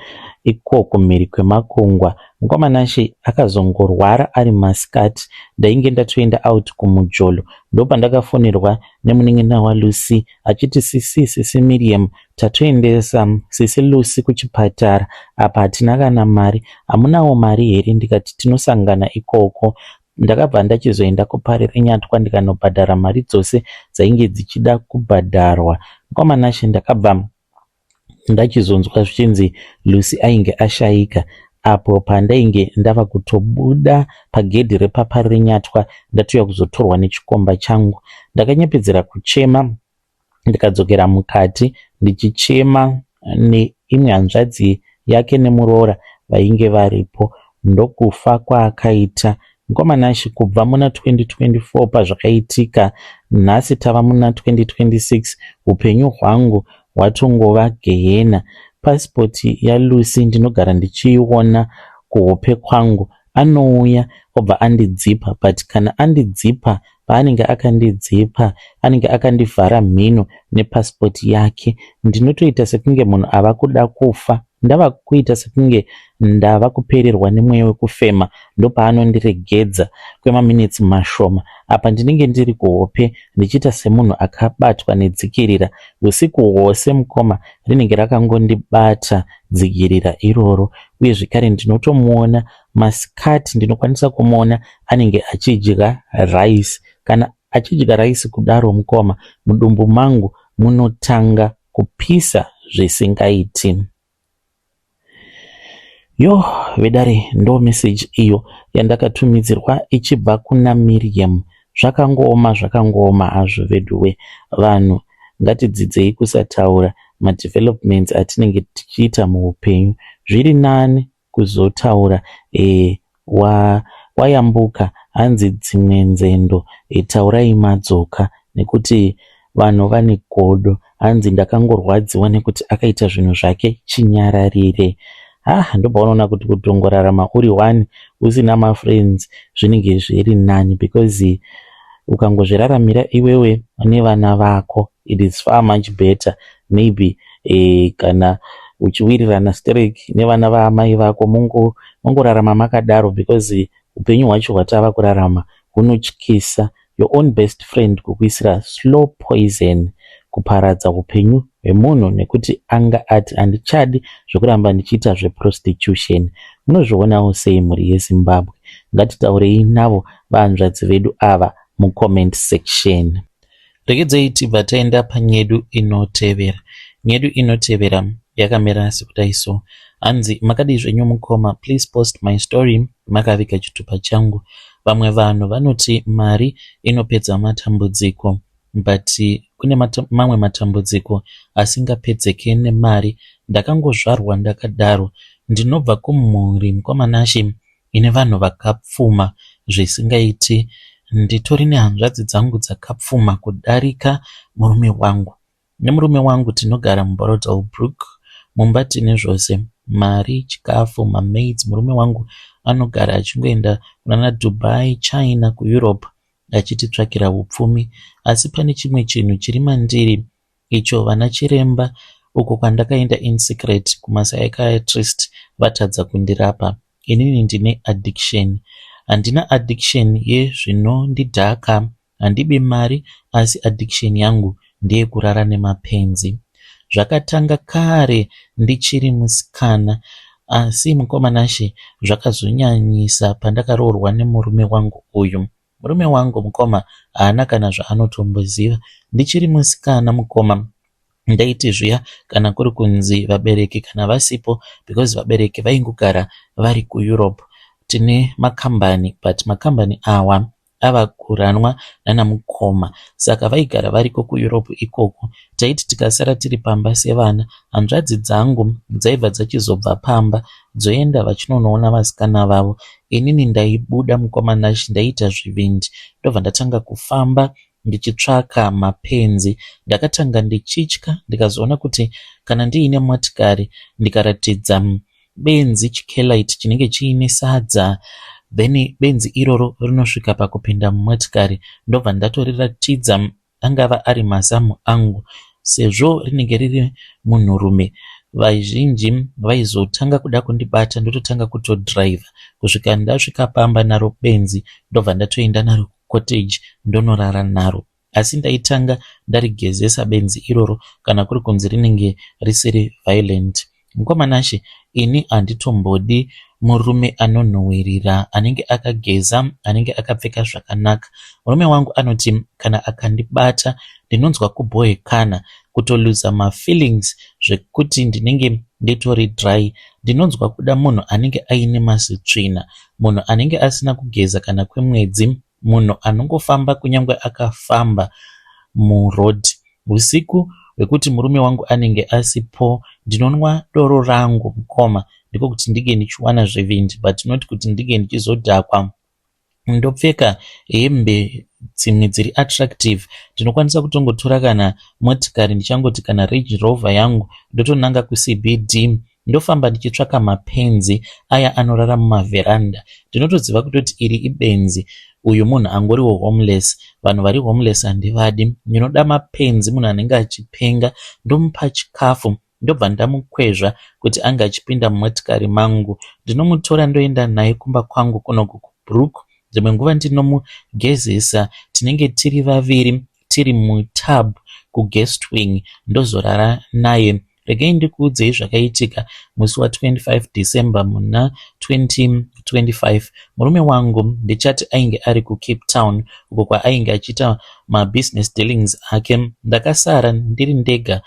ikoko mhiri kwemakungwa. Mukoma Nashe akazongorwara ari masikati ndainge ndatoenda out kumujolo ndopandakafonerwa nemunin'ina waLucy achiti sisi sisi Miriam tatoendesa sisi Lucy kuchipatara apa hatina kana mari hamunawo mari here ndikati tinosangana ikoko ndakabva ndachizoenda kuParirenyatwa ndikanobhadhara mari dzose dzainge dzichida kubhadharwa. Mukoma Nashe ndakabva ndachizonzwa zvichinzi Lucy ainge ashaika apo pandainge ndava kutobuda pagedhi repaParirenyatwa ndatouya kuzotorwa nechikomba changu. Ndakanyepedzera kuchema ndikadzokera mukati ndichichema neimwe hanzvadzi yake nemuroora vainge varipo ndokufa kwaakaita. Mukoma Nashe kubva muna 2024 pazvakaitika nhasi tava muna 2026 upenyu hwangu hwatongova gehena. Pasipoti yaLucy ndinogara ndichiiona kuhope kwangu. Anouya obva andidzipa but kana andidzipa paanenge akandidzipa anenge akandivhara mhino nepasipoti yake. Ndinotoita sekunge munhu ava kuda kufa ndava kuita sekunge ndava kupererwa nemweya wekufema ndopaanondiregedza kwemaminitsi mashoma. Apa ndinenge ndiri kuhope ndichiita semunhu akabatwa nedzikirira. Usiku hwose mukoma rinenge rakangondibata dzikirira iroro uye zvekare ndinotomuona masikati ndinokwanisa kumuona anenge achidya rice. Kana achidya rice kudaro mukoma mudumbu mangu munotanga kupisa zvisingaiti. Yo vedare ndo message iyo yandakatumidzirwa ichibva kuna Miriam. Zvakangooma zvakangooma hazvo veduwe. Vanhu ngatidzidzei kusataura madevelopments atinenge tichiita muupenyu. Zviri nani kuzotaura wayambuka hanzi dzimwe nzendo taurai madzoka nekuti vanhu vane godo. Hanzi ndakangorwadziwa nekuti akaita zvinhu zvake chinyararire. Ah, ndopaunoona kuti kutongorarama uri one usina mafriends zvinenge zviri nani because ukangozviraramira iwewe nevana vako it is far much better maybe kana uchiwirirana sterek nevana vaamai vako mungorarama makadaro because upenyu hwacho hwatava kurarama hunotyisa. Your own best friend kukuisira slow poison kuparadza upenyu hwemunhu nekuti anga ati handichadi zvekuramba ndichiita zveprostitution. Munozvionawo sei mhuri yeZimbabwe? Ngatitaurei navo vahanzvadzi vedu ava mucomment section. Regedzei tibva taenda panyedu inotevera. Nyedu inotevera yakamira sekudai so. Hanzi makadii zvenyu mukoma please post my story makaviga chitupa changu. Vamwe vanhu vanoti mari inopedza matambudziko but kune mamwe matambudziko asingapedzeke nemari. Ndakangozvarwa ndakadaro. Ndinobva kumhuri mukoma Nashe ine vanhu vakapfuma zvisingaiti. Nditori nehanzvadzi dzangu dzakapfuma kudarika murume wangu. Nemurume wangu tinogara muBorrowdale Brooke. Mumba tine zvose, mari, chikafu, mamaids. Murume wangu anogara achingoenda kunana Dubai, China, kuEurope achititsvakira upfumi. Asi pane chimwe chinhu chiri mandiri icho vana chiremba uko kwandakaenda in secret kumapsychiatrist vatadza kundirapa. Inini ndine addiction. Handina addiction yezvinondidhaka, handibi mari asi addiction yangu ndeyekurara nemapenzi. Zvakatanga kare ndichiri musikana asi mukoma Nashe zvakazonyanyisa pandakaroorwa nemurume wangu uyu. Murume wangu mukoma haana kana zvaanotomboziva. Ndichiri musikana mukoma ndaiti zviya kana kuri kunzi vabereki kana vasipo because vabereki vaingogara vari kuEurope. Tine makambani but makambani awa ava kuranwa nana mukoma saka vaigara variko kuEurope ikoko. Taiti tikasara tiri pamba sevana, hanzvadzi dzangu dzaibva dzachizobva pamba dzoenda vachinonoona vasikana vavo. Inini ndaibuda mukoma Nash ndaiita zvivindi ndobva ndatanga kufamba ndichitsvaka mapenzi. Ndakatanga ndichitya ndikazoona kuti kana ndiine motikari ndikaratidza benzi chikelite chinenge chiine sadza then benzi iroro rinosvika pakupinda mumotikari ndobva ndatoriratidza angava ari mazamu angu sezvo rinenge riri munhurume vazhinji vaizotanga kuda kundibata ndototanga kutodhiraivha kusvika ndasvika pamba naro benzi ndobva ndatoenda naro kucottage ndonorara naro. Asi ndaitanga ndarigezesa benzi iroro kana kuri kunzi rinenge risiri violent. Mukoma Nashe ini handitombodi murume anonhuhwirira anenge akageza anenge akapfeka zvakanaka. Murume wangu anoti kana akandibata ndinonzwa kubhohekana kutoluza mafeelings zvekuti ndinenge nditori dry. Ndinonzwa kuda munhu anenge aine mazitsvina, munhu anenge asina kugeza kana kwemwedzi, munhu anongofamba kunyange akafamba muroad. Usiku hwekuti murume wangu anenge asipo ndinonwa doro rangu mukoma ndiko kuti ndinge ndichiwana zvivindi but not kuti ndinge ndichizodhakwa. Ndopfeka hembe dzimwe dziri attractive. Ndinokwanisa kutongotora kana motikari ndichangoti kana Range Rover yangu ndotonanga kuCBD ndofamba ndichitsvaka mapenzi aya anorara mumavheranda. Ndinotoziva kutoti iri ibenzi uyu munhu angoriwo homeless. Vanhu vari homeless handivadi. Ndinoda mapenzi munhu anenge achipenga ndomupa chikafu ndobva ndamukwezva kuti ange achipinda mumotikari mangu. Ndinomutora ndoenda naye kumba kwangu kunoku kuBrook. Dzimwe nguva ndinomugezesa tinenge tiri vaviri tiri mutub kuguest wing ndozorara naye. Regai ndikuudzei zvakaitika musi wa25 December muna 2025. Murume wangu ndichati ainge ari kuCape Town uko kwaainge achiita mabusiness dealings ake. Ndakasara ndiri ndega.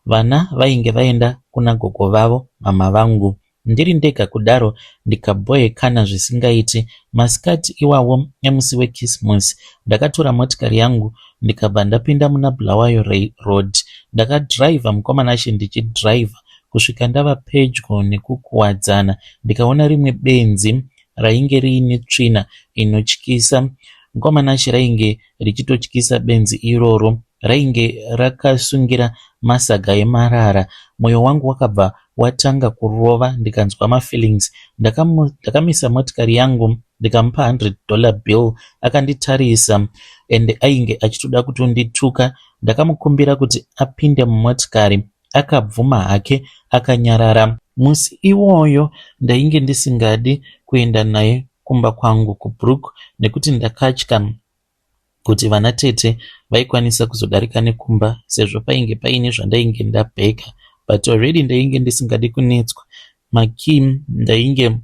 Vana vainge vaenda kuna gogo vavo mama vangu. Ndiri ndega kudaro ndikabhohekana zvisingaiti. Masikati iwawo emusi wekisimusi ndakatora motikari yangu ndikabva ndapinda muna Bulawayo Road. Ndakadhiraivha mukoma Nashe ndichidhiraivha kusvika ndava pedyo nekukuwadzana ndikaona rimwe benzi rainge riine tsvina inotyisa. Mukoma Nashe rainge richitotyisa benzi iroro. Rainge rakasungira masaga emarara. Mwoyo wangu wakabva watanga kurova ndikanzwa mafeelings. Ndakamisa motikari yangu ndikamupa $100 bill. Akanditarisa ende ainge achitoda kutondituka. Ndakamukumbira kuti apinde mumotikari. Akabvuma hake akanyarara. Musi iwoyo ndainge ndisingadi kuenda naye kumba kwangu kuBrook nekuti ndakatya kuti vana tete vaikwanisa kuzodarika nekumba sezvo painge paine zvandainge ndabheka but already ndainge ndisingadi kunetswa. Makey ndainge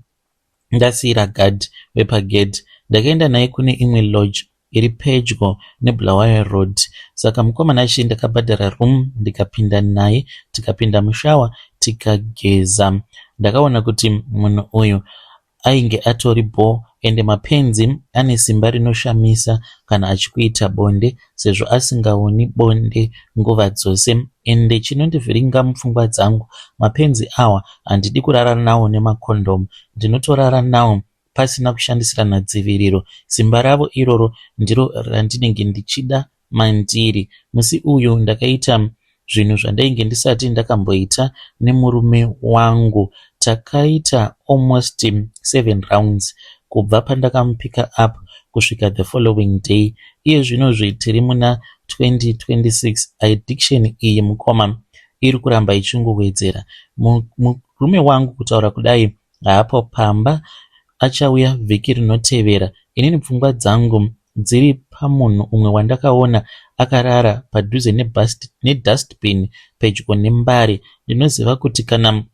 ndasiyira guard wepagedhi. Ndakaenda naye kune imwe lodge iri pedyo neBulawayo Road. Saka mukoma Nashe ndakabhadhara room ndikapinda naye tikapinda mushawa tikageza. Ndakaona kuti munhu uyu ainge atori bho ende mapenzi ane simba rinoshamisa kana achikuita bonde sezvo asingaoni bonde nguva dzose. Ende chinondivhiringa mupfungwa dzangu mapenzi awa handidi kurara nawo nemakondomu ndinotorara nawo pasina kushandisirana dziviriro. Simba ravo iroro ndiro randinenge ndichida mandiri. Musi uyu ndakaita zvinhu zvandainge ndisati ndakamboita nemurume wangu. Takaita almost 7 rounds kubva pandakamupicka up kusvika the following day. Iye zvinozvi tiri muna 2026 addiction iyi mukoma iri kuramba ichingowedzera. Murume wangu kutaura kudai haapo pamba achauya vhiki rinotevera. Inini pfungwa dzangu dziri pamunhu umwe wandakaona akarara padhuze nedustbin pedyo nembare. Ndinoziva kuti kana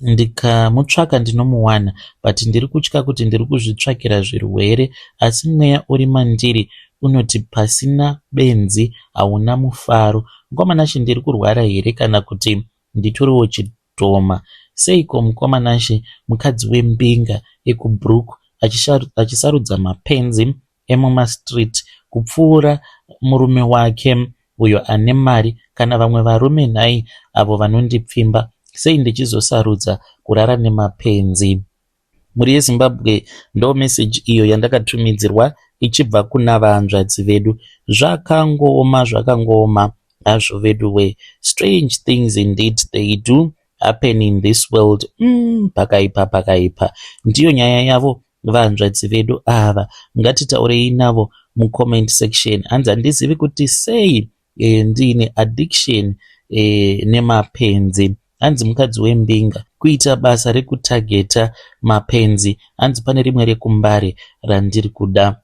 ndikamutsvaka ndinomuwana but ndiri kutya kuti ndiri kuzvitsvakira zvirwere asi mweya uri mandiri unoti pasina benzi hauna mufaro. Mukoma Nashe ndiri kurwara here kana kuti nditoriwo chidhoma? Seiko mukoma Nashe mukadzi wembinga yekuBrook achisarudza mapenzi emumastreet kupfuura murume wake uyo ane mari kana vamwe varume nhai avo vanondipfimba sei ndichizosarudza kurara nemapenzi? Mhuri yeZimbabwe ndo meseji iyo yandakatumidzirwa ichibva kuna vahanzvadzi vedu. Zvakangooma zvakangooma hazvo vedu we. Strange things indeed they do happen in this world. Pakaipa pakaipa. Ndiyo nyaya yavo vahanzvadzi vedu ava. Ngatitaurei navo mucomment section. Hanzi handizivi kuti sei ndiine addiction nemapenzi. Hanzi mukadzi wembinga kuita basa rekutageta mapenzi. Hanzi pane rimwe rekumbare randiri kuda.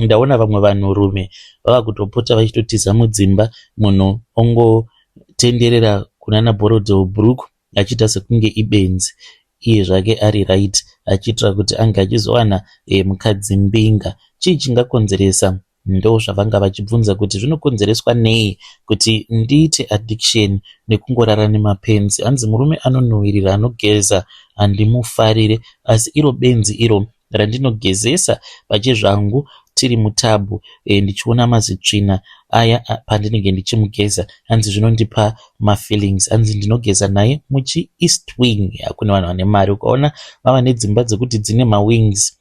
Ndaona vamwe vanhurume vava kutopota vachitotiza mudzimba munhu ongotenderera kunana Borrowdale Brooke achiita sekunge ibenzi iye zvake ari right achiitira kuti ange achizowana mukadzi mbinga. Chii chingakonzeresa? Ndo zvavanga vachibvunza kuti zvinokonzereswa nei kuti ndiite addiction nekungorara nemapenzi. Hanzi murume anonhuhwirira anogeza handimufarire asi iro benzi iro randinogezesa pachezvangu tiri mutabhu ndichiona mazitsvina aya pandinenge ndichimugeza. Hanzi zvinondipa mafeelings. Hanzi ndinogeza naye muchi east wing. Kune vanhu vane mari ukaona vava nedzimba dzekuti dzine mawings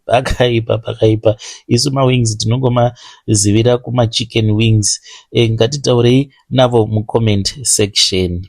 pakaipa pakaipa. Isu mawings tinongomazivira kumachicken wings. Ngatitaurei navo mucomment section.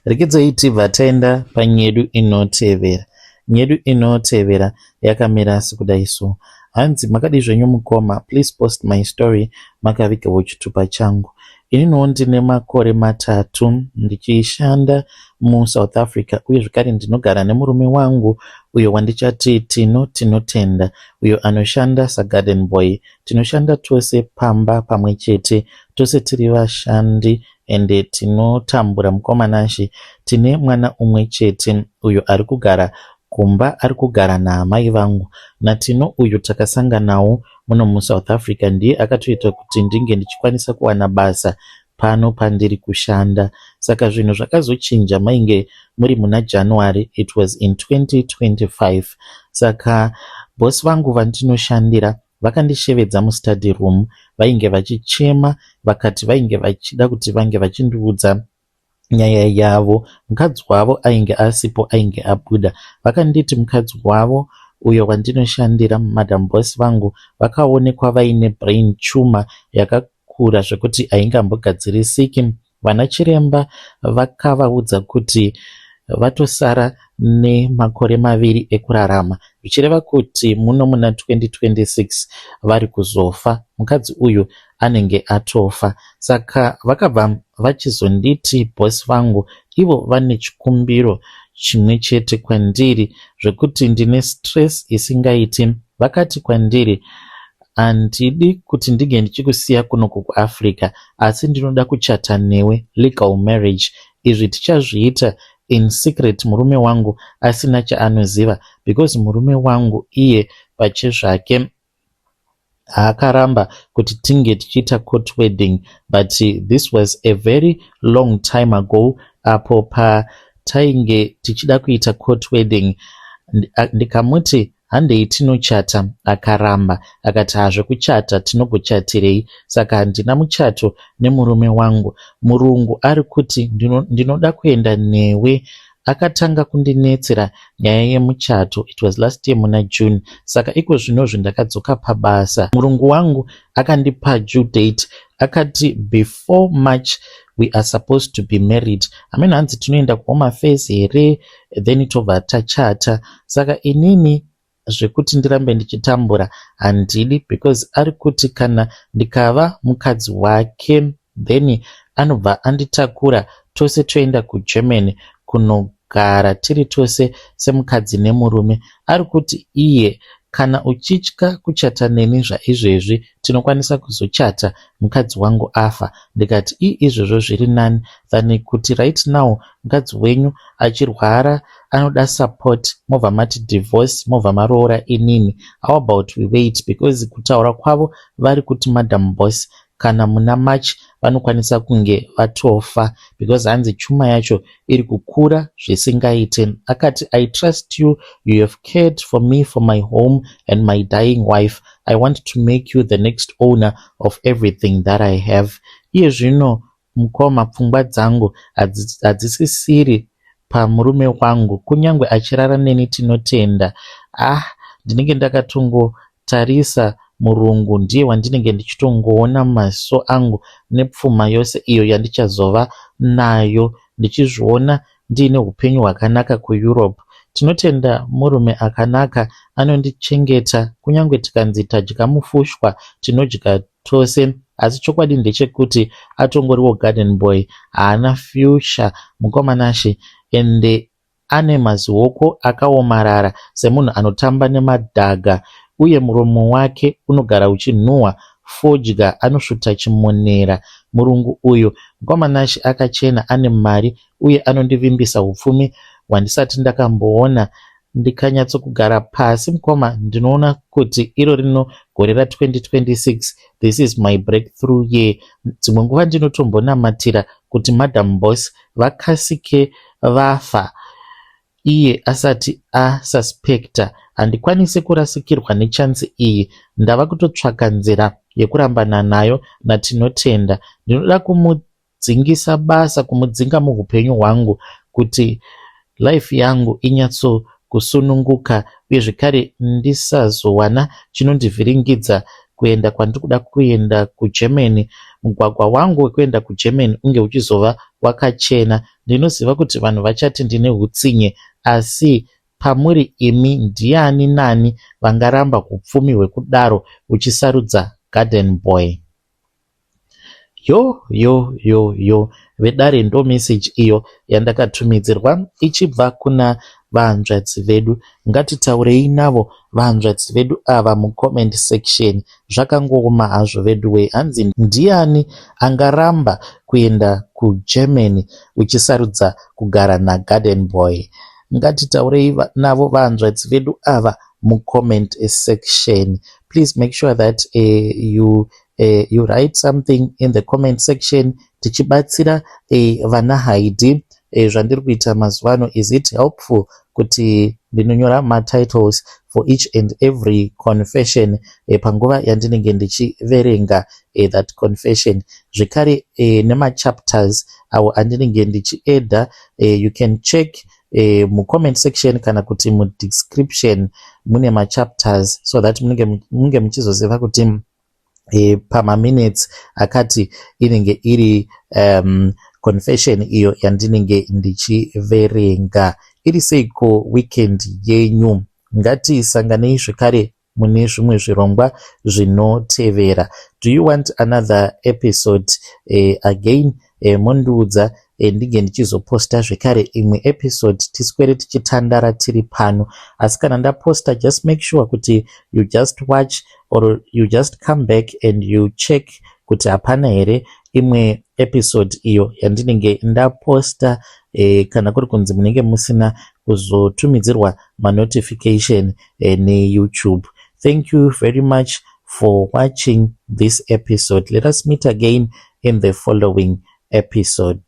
Regedzai tibva taenda panyedu inotevera. Nyedu inotevera yakamira sekudai so. Hanzi makadii zvenyu mukoma, please post my story makavigawo chitupa changu. Ininiwo ndine makore 3 ndichishanda muSouth Africa uye zvekare ndinogara nemurume wangu uyo wandichati Tino Tinotenda uyo anoshanda sagarden boy. Tinoshanda tose pamba pamwe chete, tose tiri vashandi ende tinotambura mukoma Nashe. Tine mwana umwe chete uyo ari kugara kumba ari kugara naamai vangu. NaTino uyu takasanganawo muno muSouth Africa ndiye akatoita kuti ndinge ndichikwanisa kuwana basa pano pandiri kushanda. Saka zvinhu zvakazochinja mainge muri muna January, it was in 2025. Saka bosi vangu vandinoshandira vakandishevedza mustudy room vainge vachichema vakati vainge vachida kuti vange vachindiudza nyaya yavo. Mukadzi wavo ainge asipo ainge abuda. Vakanditi mukadzi wavo uyo wandinoshandira madam boss vangu vakaonekwa vaine brain tumor yakakura zvekuti haingambogadzirisiki. Vana chiremba vakavaudza kuti vatosara nemakore 2 ekurarama zvichireva kuti muno muna 2026 vari kuzofa. Mukadzi uyu anenge atofa. Saka vakabva vachizonditi bosi vangu ivo vane chikumbiro chimwe chete kwandiri zvekuti ndine stress isingaiti. Vakati kwandiri handidi kuti ndinge ndichikusiya kunoku kuAfrica asi ndinoda kuchata newe legal marriage. Izvi tichazviita in secret murume wangu asina chaanoziva because murume wangu iye pachezvake haakaramba kuti tinge tichiita court wedding but this was a very long time ago apo patainge tichida kuita court wedding ndikamuti handei tinochata akaramba akati hazvekuchata tinogochatirei saka handina muchato nemurume wangu. Murungu ari kuti ndinoda kuenda newe. Akatanga kundinetsera nyaya yemuchato, it was last year muna June. Saka iko zvinozvi ndakadzoka pabasa. Murungu wangu akandipa due date, akati before March we are supposed to be married. Hameno hanzi tinoenda kuHome Affairs here, then tobva tachata. Saka inini zvekuti ndirambe ndichitambura handidi, because ari kuti kana ndikava mukadzi wake, then anobva anditakura tose toenda kuGermany kunogara tiri tose semukadzi nemurume. Ari kuti iye kana uchitya kuchata neni zvaizvezvi, tinokwanisa kuzochata mukadzi wangu afa. Ndikati izvozvo zviri nani than kuti right now mukadzi wenyu achirwara, anoda support, mobva mati divorce, mobva maroora inini. How about we wait? Because kutaura kwavo vari kuti Madam Boss kana muna March vanokwanisa kunge vatofa, because hanzi chuma yacho iri kukura zvisingaite. Akati, "I trust you. You have cared for me, for my home and my dying wife. I want to make you the next owner of everything that I have." Iye zvino mukoma, pfungwa dzangu hadzisisiri pamurume wangu. Kunyange achirara neni, tinotenda, ah, ndinenge ndakatongotarisa murungu, ndiye wandinenge ndichitongoona mumaziso angu nepfuma yose iyo yandichazova nayo, ndichizviona ndiine upenyu hwakanaka kuEurope. Tinotenda murume akanaka anondichengeta. Kunyange tikanzi tadya mufushwa, tinodya tose. Asi chokwadi ndechekuti atongoriwo garden boy, haana future, mukoma Nashe. Ende ane mazioko akaomarara semunhu anotamba nemadhaga, uye muromo wake unogara uchinhuhwa fodya, anosvuta chimonera murungu uyu, mukoma Nashe. Akachena, ane mari uye anondivimbisa upfumi hwandisati ndakamboona. Ndikanyatsokugara pasi, mukoma, ndinoona kuti iro rino gore ra2026, this is my breakthrough year. Dzimwe nguva ndinotombonamatira kuti Madam Boss vakasike vafa iye asati asuspecta. Handikwanisi kurasikirwa nechance iyi. Ndava kutotsvaka nzira yekurambana nayo naTinotenda. Ndinoda kumudzingisa basa, kumudzinga muupenyu hwangu, kuti life yangu inyatsokusununguka, uye zvekare ndisazowana chinondivhiringidza kuenda kwandiri kuda kuenda kuGermany. Mugwagwa wangu wekuenda kuGermany unge uchizova wakachena. Ndinoziva kuti vanhu vachati ndine utsinye, asi pamuri imi ndiani nani vangaramba upfumi hwekudaro uchisarudza garden boy? Yo yo yo yo, vedare, ndo meseji iyo yandakatumidzirwa ichibva kuna vahanzvadzi vedu. Ngatitaurei navo vahanzvadzi vedu ava mucomment section. Zvakangooma hazvo veduwe. Hanzi ndiani angaramba kuenda kuGermany uchisarudza kugara nagarden boy? Ngatitaurei navo vahanzvadzi vedu ava mucomment section. Please make sure that you write something in the comment section, tichibatsira vana Haidi. Zvandiri kuita mazuva ano, is it helpful kuti ndinonyora matitles for each and every confession panguva yandinenge ndichiverenga that confession, zvekare nemachapters awo andinenge ndichiadda? You can check mucomment section kana kuti mudescription mune machapters, so that munge muchizoziva kuti pamaminutes akati inenge iri confession iyo yandinenge ndichiverenga. Iri seiko weekend yenyu? Ngatisanganei zvekare mune zvimwe zvirongwa zvinotevera. Do you want another episode again? Mondiudza, ndinge ndichizoposta zvekare imwe episode, tiswere tichitandara tiri pano. Asi kana ndaposta, just make sure kuti you just watch or you just come back and you check kuti hapana here imwe episode iyo yandinenge ndaposta, kana kuri kunzi munenge musina kuzotumidzirwa manotification neYouTube. Thank you very much for watching this episode. Let us meet again in the following episode.